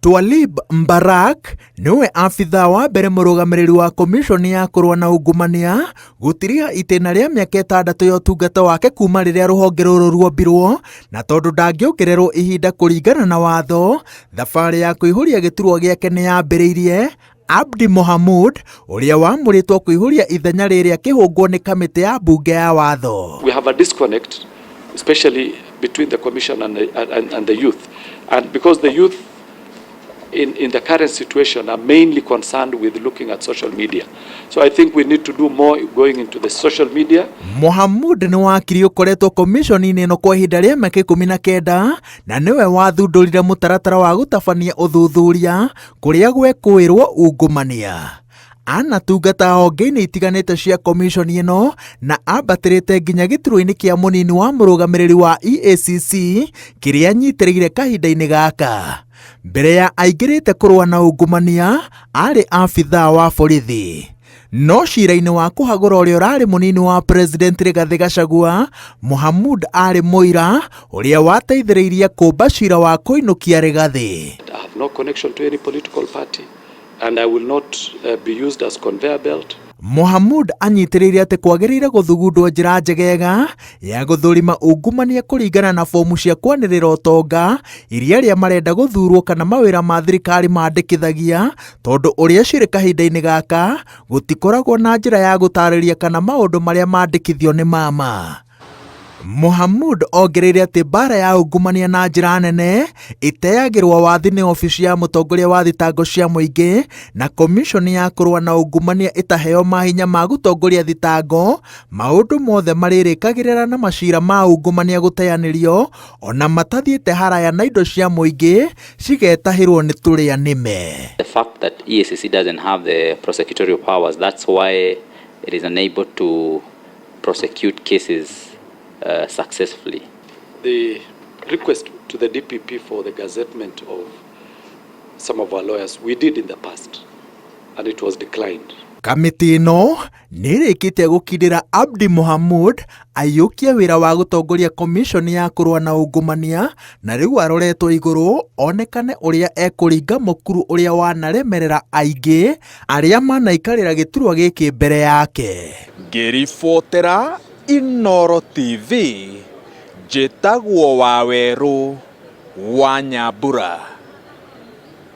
Twalib Mbarak nĩwe abithaa wa mbere mũrũgamĩrĩri wa komishoni ya kũrũa na ungumania gũtiriha itĩna rĩa mĩaka 6 ya ũtungata wake kuma rĩrĩa rũhonge rũrũ ruombirwo, na tondũ ndangĩongererwo ihinda kũringana na watho, thabarĩ ya kũihũria gĩturwa gĩake nĩ yambĩrĩirie. Abdi Mohamud ũrĩa wamũrĩtwo kũihũria ithenya rĩrĩa akĩhũngwo nĩ kamĩtĩ ya mbunge ya watho. We have a disconnect, especially between the commission and the youth. And because the youth in the current situation are mainly concerned with looking at social media. So I think we need to do more going into the social media. Mohamud nĩ wakiri ũkoretwo komishoni-inĩ ĩno kwa ihinda rĩa mĩaka 19 na nĩwe wathundũrire mũtaratara wa gũtabania ũthuthuria kũrĩa gwekũĩrwo ungumania. Anatungata honge-inĩ itiganĩte cia komishoni ĩno na ambatĩrĩte nginya gĩturwa-inĩ kĩa mũnini wa mũrũgamĩrĩri wa EACC kĩrĩa anyitĩrĩire kahinda-inĩ gaka. Mbere ya aingĩrĩte kũrũa na ungumania arĩ abithaa wa borithi. No cira-inĩ wa kũhagũra ũrĩa ũrarĩ mũnini wa President Rigathĩ Gachagua, Mohamud arĩ mũira ũrĩa wateithĩrĩirie kũmba cira wa kũinũkia Rigathĩ. I have no connection to any political party and I will not be used as conveyor belt. Mohamud anyitĩrĩire atĩ kwagĩrĩire gũthugundwo njĩra njegega ya gũthũrima ungumania kũringana na fomu cia kwanĩrĩra ũtonga iria arĩa marenda gũthurwo kana mawĩra ma thirikari mandĩkithagia, tondũ ũrĩa cirĩ kahinda-inĩ gaka gũtikoragwo na njĩra ya gũtarĩria kana maũndũ marĩa mandĩkithio nĩ mama. Mohamud ongereire atĩ mbara ya ungumania na njĩra nene ĩteagĩrwo wathi nĩ obici ya mũtongoria wa thitango cia mũingĩ na komishoni ya kũrũa na ungumania ĩtaheo mahinya ma gũtongoria thitango, maũndũ mothe marĩrĩkagĩrĩra na macira ma ungumania gũteanĩrio ona matathiĩte haraya na indo cia mũingĩ cigetahĩrwo nĩ tũrĩa nĩme. The fact that EACC doesn't have the prosecutorial powers, that's why it is unable to prosecute cases successfully. The request to the DPP for the gazettement of some of our lawyers, we did in the past, and it was declined. Kamĩtĩ ĩno nĩ ĩrĩkĩtie gũkindĩra Abdi Mohamud aiyũkie wĩra wa gũtongoria komishoni ya kũrũa na ungumania na rĩu aroretwo igũrũ onekane ũrĩa ekũringa mũkuru ũrĩa wanaremerera aingĩ arĩa manaikarĩra gĩturwa gĩkĩ mbere yake. Ngĩribotera Inooro TV, njĩtagwo Wawerũ wa Nyambura.